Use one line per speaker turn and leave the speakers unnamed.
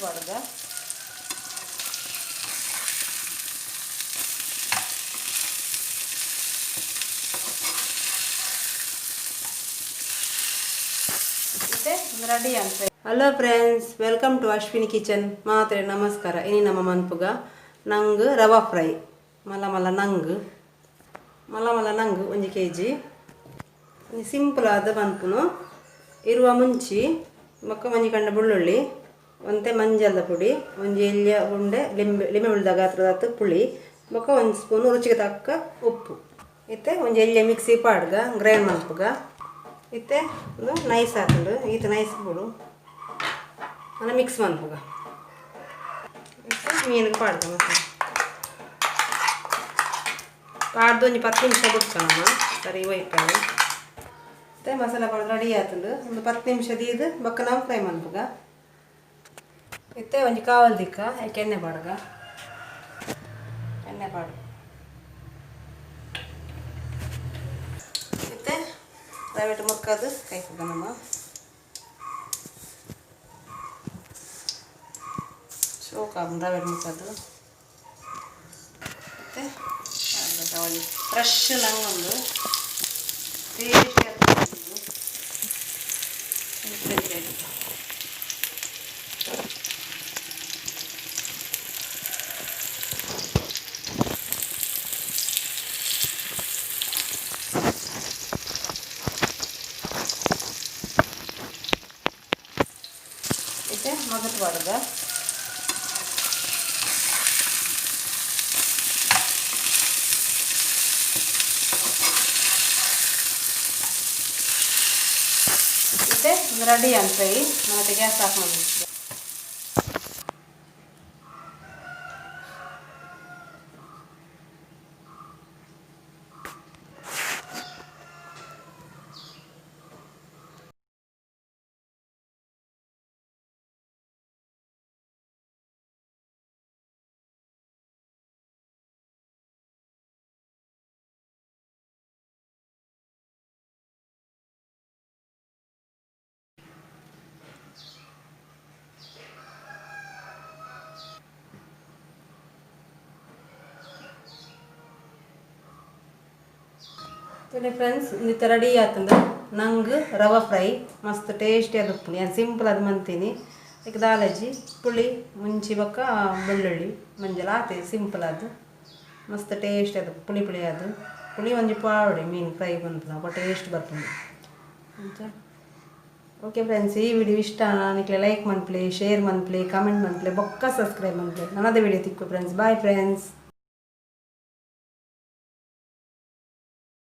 ಪಾಡ್ಗ. ಇತ್ತೆ ರೆಡಿ ಅಂತ. Hello friends, welcome to Ashwini kitchen. ಮಾತ್ರೆ ನಮಸ್ಕಾರ. ಇನಿ ನಮ್ಮ ಮನ್ಪುಗ ನಂಗ್ ರವಾ ಫ್ರೈ. ಮಲ್ಲ ಮಲ್ಲ ನಂಗ್, ಮಲ್ಲ ಮಲ್ಲ ನಂಗ್ 1 ಕೆಜಿ. ಸಿಂಪಲ್ ಆದ ಮನ್ಪುನು. ಇರುವ ಮುಂಚಿ ಬೊಕ್ಕ ಒಂಜಿ ಕಂಡ ಬುಳ್ಳುಳ್ಳಿ, ಒಂತೆ ಮಂಜಲ್ದ ಪುಡಿ, ಒಂಜಿ ಎಲ್ಯ ಉಂಡೆ ಲಿಂಬೆ, ಲಿಂಬೆ ಉಳ್ದ ಗಾತ್ರದಾತ್ ಪುಳಿ, ಬೊಕ್ಕ ಒಂದು ಸ್ಪೂನ್ ರುಚಿಗೆ ತಕ್ಕ ಉಪ್ಪು. ಇತ್ತೆ ಒಂಜಿ ಎಲ್ಯ ಮಿಕ್ಸಿ ಪಾಡ್ಗ, ಗ್ರೈಂಡ್ ಮನ್ಪುಗ. ಇತ್ತೆ ಒಂದು ನೈಸ್ ಆತುಂಡು, ಈತ ನೈಸ್ ಬೋಡು. ಅನ್ನ ಮಿಕ್ಸ್ ಮನ್ಪುಗ. ಇತ್ತೆ ಮೀನಿಗೆ ಪಾಡ್ಗ. ಮಸಾಲೆ ಪಾಡ್ದು ಒಂಜಿ 10 ನಿಮಿಷ ಬುಡ್ಕ ನಮ್ಮ ಸರಿ ಒಯ್ಪೆನೆ. ಮತ್ತೆ ಮಸಾಲೆ ಪಾಡ್ದು ರೆಡಿ ಆತುಂಡು. ಒಂದು 10 ನಿಮಿಷ ದೀದು ಬೊಕ್ಕ ನಾವು ಫ್ರೈ ಮನ್ಪುಗ. ಇತ್ತೆ ಒಂಜಿ ಕಾವಲ್ ದಿಕ್ಕ, ಐಕ್ ಎಣ್ಣೆ ಪಾಡ್ಗ. ಎಣ್ಣೆ ಪಾಡು. ಇತ್ತೆ ರವೆಟ್ ಮುರ್ಕದು ಕೈಪುಗ ನಮ್ಮ. ಶೋಕ ರವೆಟ್ ಮುರ್ಕದು. ಮತ್ತು ಕಾವಲಿ ಫ್ರೆಶ್ ನಂಗೊಂದು ಟೇಸ್ಟಿ ಆಗ್ತದೆ. ಸರಿ. ಇತ್ತೆ ಮೊದಲು ಪಾಡುಗ. ಇತ್ತೆ ರೆಡಿ ಅಂತ. ಮತ್ತೆ ಗ್ಯಾಸ್ ಆಫ್ ಮಾಡಿ. ಫ್ರೆಂಡ್ಸ್, ಇಂದಿತ್ತ ರೆಡಿ ಆತಂದ್ರೆ ನಂಗೆ ರವೆ ಫ್ರೈ. ಮಸ್ತ್ ಟೇಸ್ಟಿ ಅದು ಉಪ್ಪು. ನಾನು ಸಿಂಪಲ್ ಅದು ಮಂತೀನಿ. ಈಗ ದಾಲಜ್ಜಿ, ಪುಳಿ, ಮುಂಚಿ, ಬೊಕ್ಕ ಬೆಳ್ಳುಳ್ಳಿ, ಮಂಜಲ್ ಆತೆ. ಸಿಂಪಲ್ ಅದು, ಮಸ್ತ್ ಟೇಸ್ಟ್ ಅದು. ಪುಳಿ ಪುಳಿ ಅದು, ಪುಳಿ ಒಂಜಿ ಪಾವಡಿ ಮೀನು ಫ್ರೈ ಬಂತು, ಅಪ್ಪ ಟೇಸ್ಟ್ ಬರ್ತದೆ. ಓಕೆ ಫ್ರೆಂಡ್ಸ್, ಈ ವಿಡಿಯೋ ಇಷ್ಟ ನಿಕ್ಲೆ ಲೈಕ್ ಮನ್ಪ್ಲೆ, ಶೇರ್ ಮನ್ಪ್ಲೆ, ಕಮೆಂಟ್ ಮನ್ಪ್ಲೆ, ಬೊಕ್ಕ ಸಬ್ಸ್ಕ್ರೈಬ್ ಮನ್ಪ್ಲೆ. ನನ್ನದೇ ವಿಡಿಯೋ ತಿಕ್ಕು ಫ್ರೆಂಡ್ಸ್. Bye friends.